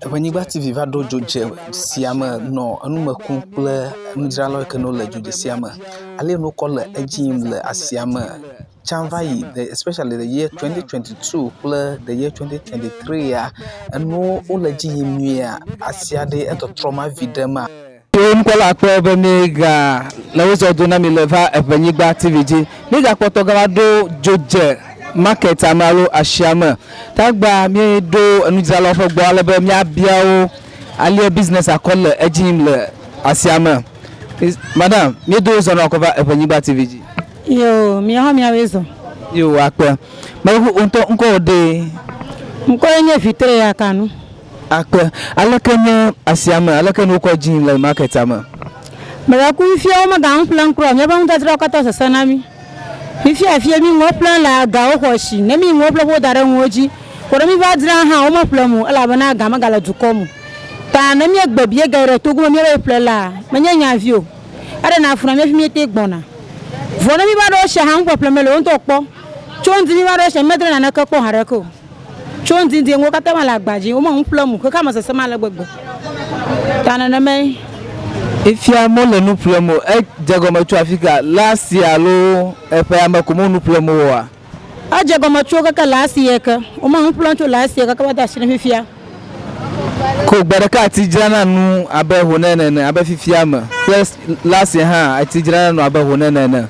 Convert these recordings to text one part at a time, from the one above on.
Eŋenyigba TV va ɖo dzodze sia me nɔ enume kum kple nudzralawo yi ke le dzodze sia me. Ale nuwo kɔ le edzi yim le asia me tsã va yi especially le year 2022 kple the year 2023 enuwo wole edzi yim nyuiea? Asia ɖe etɔtrɔ ma vi ɖe ma? To ŋkɔ la akpɔ be míega le wo zɔ do na mi le va Eŋenyigba TV dzi. Míegakpɔtɔ gava ɖo dzodze market ame alo asia me. Tagba míeɖo enudzralawo ƒe gbɔ ale be míabia wo alie business akɔ le edzi yim le asia me. Madam, míedo wo zɔ na wò kɔ va Eŋenyigba TV dzi. Yoo, míawo hã míawoe zɔ. Yoo, akpe. Meʋu ŋutɔ ŋkɔwò ɖee? Ŋkɔe nye Vitre Yakanu. Akpe. Aleke nye asia me? Aleke nuwo kɔ dzii le marketia me? Mele ku fifia wo mega nu ƒlem kura o. Míaƒe nudzadzrawo katã sesẽ na mí. Fifia fie mí nuwo ƒlem le gawo xɔ asi. Ne mí nuwo ƒlem ƒo da ɖe nuwo dzi ko ne mí va dzra hã wo me ƒlem o elabena ga mega le dukɔ me o. Ta ne mí gbe bie ga yi ɖe Togo me mía va yi ƒle la, menye nya vi o. Eɖe na fu na mí hafi mí te gbɔna. Vɔ ne mí va ɖo asia hã nuƒeƒle meli o. Wo ŋutɔ kpɔ. Tso ŋdi mí va ɖo asia mí me dzra naneke kpɔ haɖeke o. Tso ŋdindie nuwo katã ma le agba dzi, wome nu ƒlem o, xexea me sesem ale gbegbe. Ta nenemae. Fifia mole nu ƒlem o, edze gɔme tso afika? Last year alo eƒea me ko monu ƒlem oa? Edze gɔme tso keke last year ke. Wome nu ƒlem tso last year keke va de asi ne fifia. Ko gbeɖeka ati dzrana nu abe hone nene abe fifia me kple last year hã ati dzrana nu abe hone nene.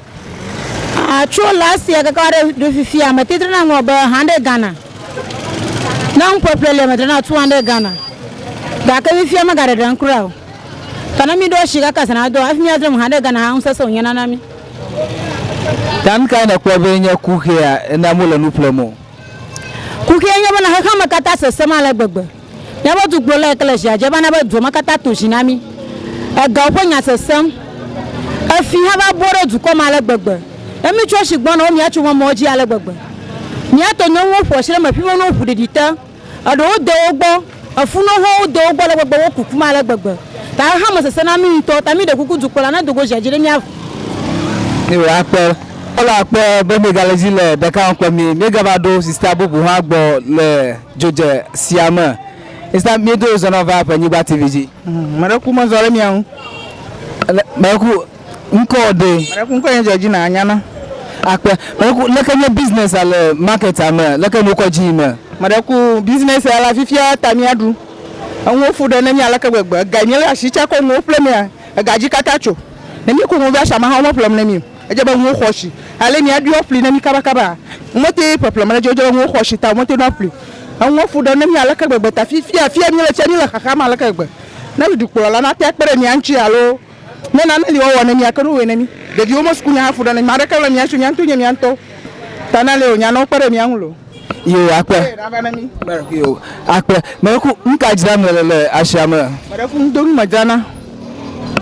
A Tso last year keke va ɖe ɖo fifia, mete drana nu abe hundred Ghana. Ne nuƒeƒle lia, medrana 200 Ghana. Gake fifia megaɖeɖem kura o. Ta ne míɖo asi kaka zã nadoa, hafi míadre nu hundred Ghana hã ŋusesẽ wònyena na mí. Ta nu kae nèkpɔ be nye kuxia na mole nu ƒlem o? Kuxia nye bena xexeame katã sesẽm ale gbegbe. Míaƒe dukplɔla yi ke le zia dzi eva na be dua me katã to zi na mí. Egawo ƒe nya sesẽm. Efi hã va bɔ ɖe dukɔ me ale gbegbe. Ne mítso esi gbɔna wo míatso me mɔ dzi ale gbegbe. Míatɔ nyɔnuwo ƒo asi ɖe eme ƒime ne woʋu ɖeɖi te. Eɖewo de wo gbɔ. Efunɔwo hã wode wo gbɔ ale gbegbe wo kukum ale gbegbe. Ta xexeame sesẽ na mí ŋutɔ. Ta míɖe kuku dukplɔla nedo go zia dzi ɖe mía ŋu. Ne wòakpɔ, ele akpɔ be míegale edzi le ɖeka wɔm kple mí. Míegava ɖo sista bubu hã gbɔ le dzodze sia me. Sista, míedo zɔna va Ƒenyigba TV dzi. Meɖe ku mezɔ ɖe mia ŋu. Meɖe ku ŋkɔ ɖe. Meɖe ku ŋkɔ nye Georgina Anyana. Akpe. Meɖe ku leke nye business le market me? Leke nuwo kɔ dzi yi me? Meɖe ku business la fifia ta mía ɖu. Enuwo fu ɖe ne mía leke gbegbe. Ega yi míele asi tsa kɔ nuwo ƒle mea, ega dzi katã tso. Ne míekɔ nuwo va asi, amehawo meƒlem ne mí o. Edze be nuwo xɔ asi. Ale míaɖui woaƒli ne mí kabakaba. Womete ƒeƒle me ɖe edzi o. Edze be nuwo xɔ asi ta womete ɖo aƒli o. Enuwo fu ɖe ne mí aleke gbegbe ta fifia fia míele fia míele xaxa me aleke gbegbe. Ne dukplɔla nate akpe ɖe mía ŋuti alo ne nane li woawɔ ne mía ke ne wowɔe ne mí. Ɖeviwo me suku nya hã fu ɖe ne mí. Ame aɖeke mele mía si o, mía ŋutɔ nye mía ŋutɔwo. Ta ne ale wònya ne wokpe ɖe mía ŋu loo. Yo akpe. Yo akpe. Meɖe ku nuka dzram nèle le asia me? Meɖe ku ŋdonu medzrana.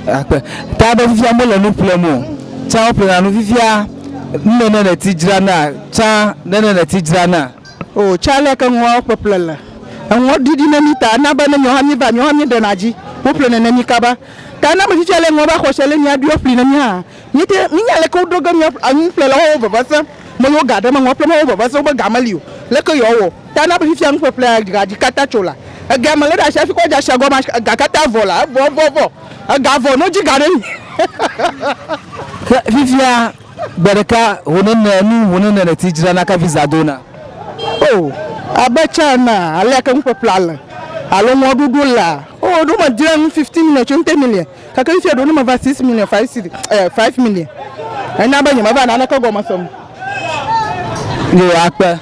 Akpe. Ta be fifia mele nu ƒlem o. Tsã woƒlena nu fifia nu nene nèti dzrana tsã nene nèti dzrana. O tsã leke nuawo ƒeƒle le? Enuwo ɖiɖi ne mí ta ena be ne míawo hã míeva míawo hã míeɖena dzi woƒlenɛ ne mí kaba. Ta ena be fifia le nuawo va xɔ asi ale míaɖui woaƒli ne mí hã míete mínya leke woɖo ge mía nuƒlelawo veve sem. Me yewo ga ɖe me ŋɔ ƒlem wo veve se wobe ga meli o. Leke yewoa wɔ? Ta na be fifia nuƒeƒlea ga dzi kata tso la, ega me le ɖe asi hafi kɔ dze asia gɔme ega kata vɔ la, evɔ evɔ vɔ. Ega vɔ no dzi ga ɖe mi. Ke fifia gbe ɖeka ho nene nu ho nene neti dzrana kafi za dona. O abe tsa enea alea ke nuƒeƒlea le alo ŋɔ ɖuɖu lea? O ɖo me dzra nu 15 million tso ŋte million. Gake fifia ɖewo ne meva six million, five cedi, eh, five million. Ena be nyemeva naneke gɔme sem. Yo akpe.